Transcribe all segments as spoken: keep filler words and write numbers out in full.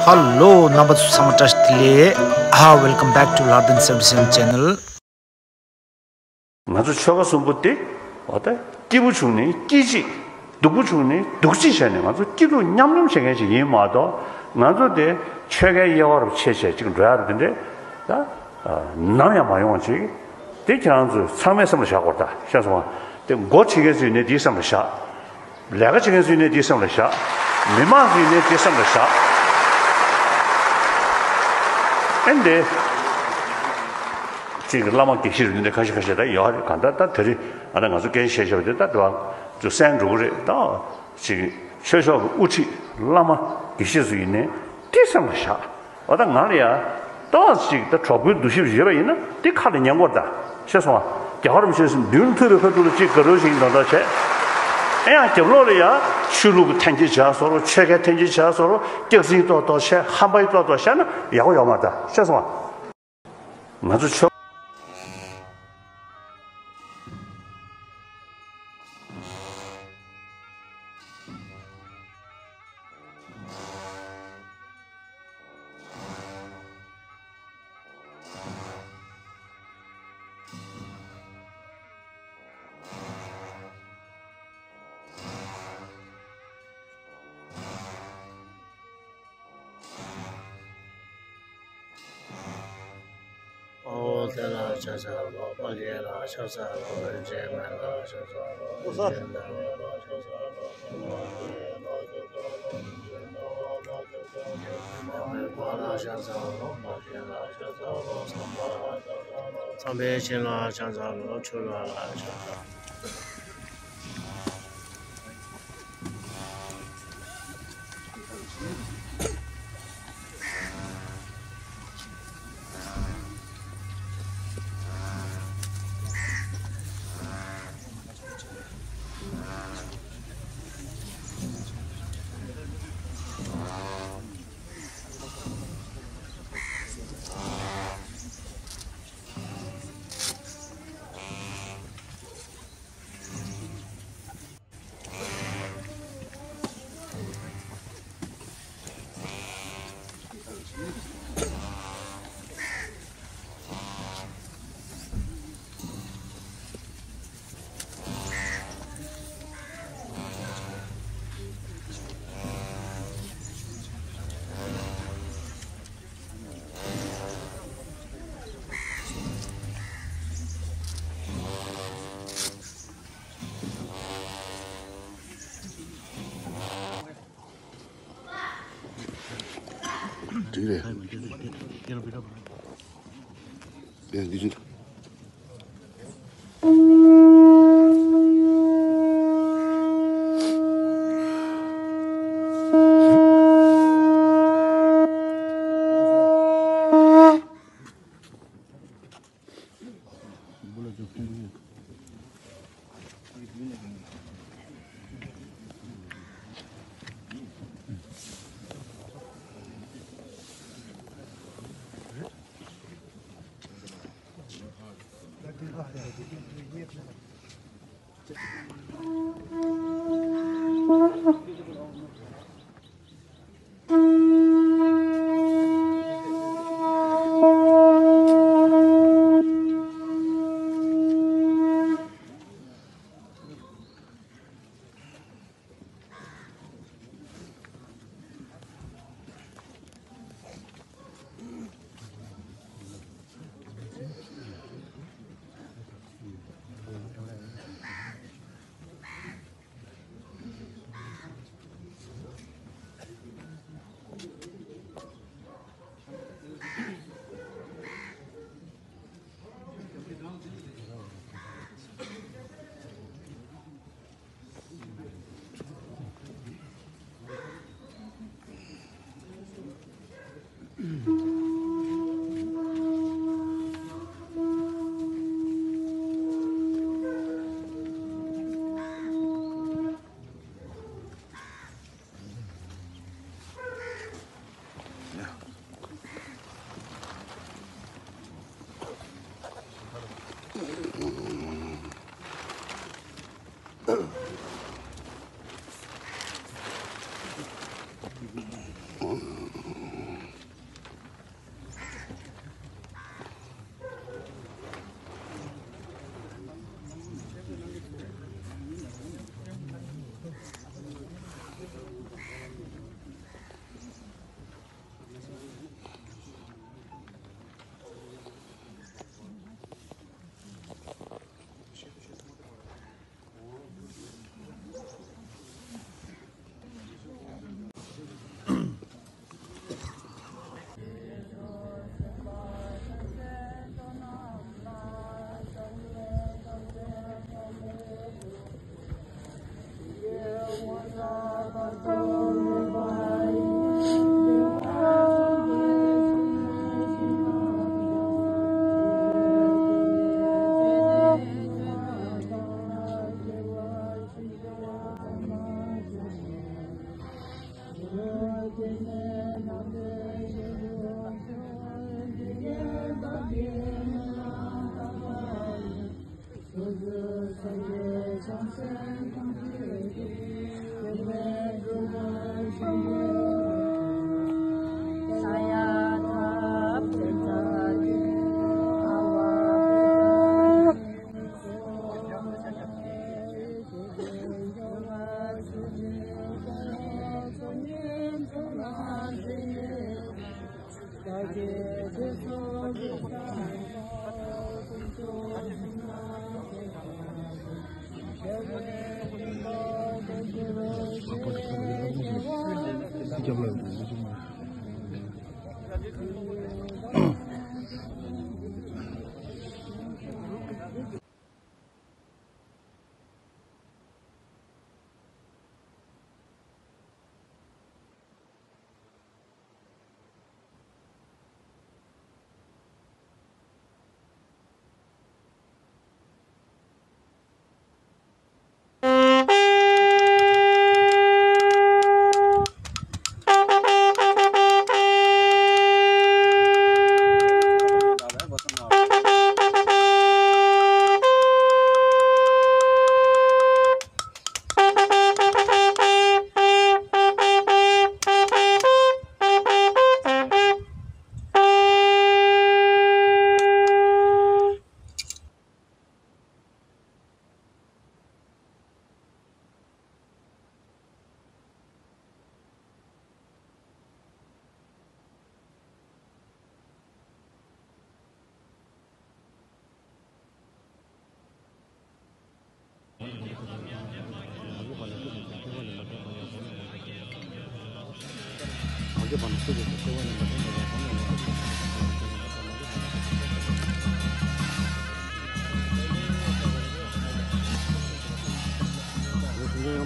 Hello, རྣམ་པ་ཚོ་ཚང་མ་བཀྲ་ཤིས་བདེ་ལེགས། Ah, welcome back to Lardin seventy seven channel. ང་ཚོ་ཆོལ་ཁ་གསུམ་པོ་དེ་འོ་ད་སྐྱིད་པོ་བྱུང་ནས་སྐྱིད་ཅིག་སྡུག་པོ་བྱུང་ནས་སྡུག་ཅིག་བྱས་ནས་ང་ཚོ་སྐྱིད་སྡུག་མཉམ་མྱོང་བྱེད་མཁན་ཞིག་ཡིན་མ་གཏོགས། ང་ཚོ་དེ་ཆོལ་ཁའི་དབྱེ་བ་རུ་ཕྱེ་བྱས་ཅིག་འགྲོ་ཡ་རུ་དེ་འདྲས་ད་ནམ་ཡང་མ་ཡོང་བ་ཅིག་དེ་ཁྱེད་རང་ཚོས་ཚང་མས་སེམས་ལ་བཞག་དགོས་རེད། ད་ཤེས་སོང་ང་། དེ་འགོ་ཁྲིད་མཁན་ཚོས་ནས་དེའི་སེམས་ལ་བཞག་ལས་ཀ་བྱེད་མཁན་ཚོས་ནས་དེའི་སེམས་ལ་བཞག་མི་མང་ཚོས་ནས་དེའི་སེམས་ལ་བཞག་ཨེ་འདི། ཅིག་བླ་མ་དགེ་བཤེས་རུ་འདི་འདྲ་ཁ་ཤས་ཁ་ཤས་ད་ཡོད་རེད། གང་ལྟར་ད་དེ་རིང་ཨ་ན་ང་ཚོ་སྐད་ཆ་བཤད་བཞག་པ་དེ་ད་དེ་བ་ཚོ་གསན་འགྲོ་གི་རེད་ད། ཅིག་ཆོས་ཕྱོགས་ཀྱི་དབུ་ཁྲིད་བླ་མ་དགེ་བཤེས་ཚོ་ཡིན་ནའི་དེ་སེམས་ལ་བཞག་འོ་ད་ང་ལ་ཡ་ཏོག་ཙམ་ཅིག་ད་གྲོགས་པོའི་འདུ་ཤེས་ཡོད་པ་ཡིན་ན་དེ་ཁ་ལ་ཉན་དགོས་ད། ཤེས་སོང་ང་། རྒྱ་གར་མི་ཤེས་སུ་མདུན་ཐུག་པའི་ཁ་ཐུག་ལ་ཅིག་དགའ་རོགས་ཤིག་འདོན་ཐག་བྱས། ཨེ་ཡང་རྒྱབ་ལོགས་ལ་ཡ་ཆོས་ལུགས་ཀྱི་འཐེན་འཁྱེར་བྱ་བཟོ་རོགས། ཆོལ་ཁའི་འཐེན་འཁྱེར་བྱ་བཟོ་རོགས། སྐྱག་རྫུན་ཏོག་ཏོག་བཤད། ཧམ་པ་ཏོག་ཏོག་བཤད་ན་ཡག་པོ་ཡོད་མ་རེད་ད། ཤེས་སོང་ང་། ང་ཚོ་ཆོས། ཨོ་དེ་ལ་ཤ་ཚ་ལོ། པ་ལི་ལ་ཤ་ཚ་ལོ། རིན་ཆེན་མེ་ལ་ཤ་ཚ་ལོ། རིན་ཆེན་མེ་ལ་ཤ་ཚ་ལོ། ཚངས་པའི་བྱིན་ལ་ཕྱག་འཚལ་ལོ། ཕྱུག་ལ་ལ་ཕྱག་འཚལ། འགྲིག་རེད། ཡང་འདི་བཞིན། ཡོད་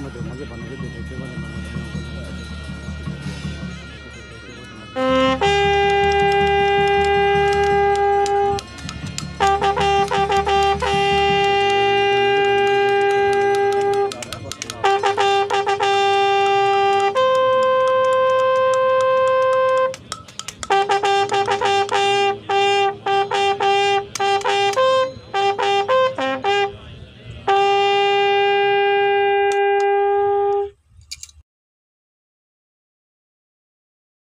མ་དེ་མ་གི་བར་ན་གི་དེ་དེ་ཁེ་བ་ནི་མ་ནི་མ་ནི།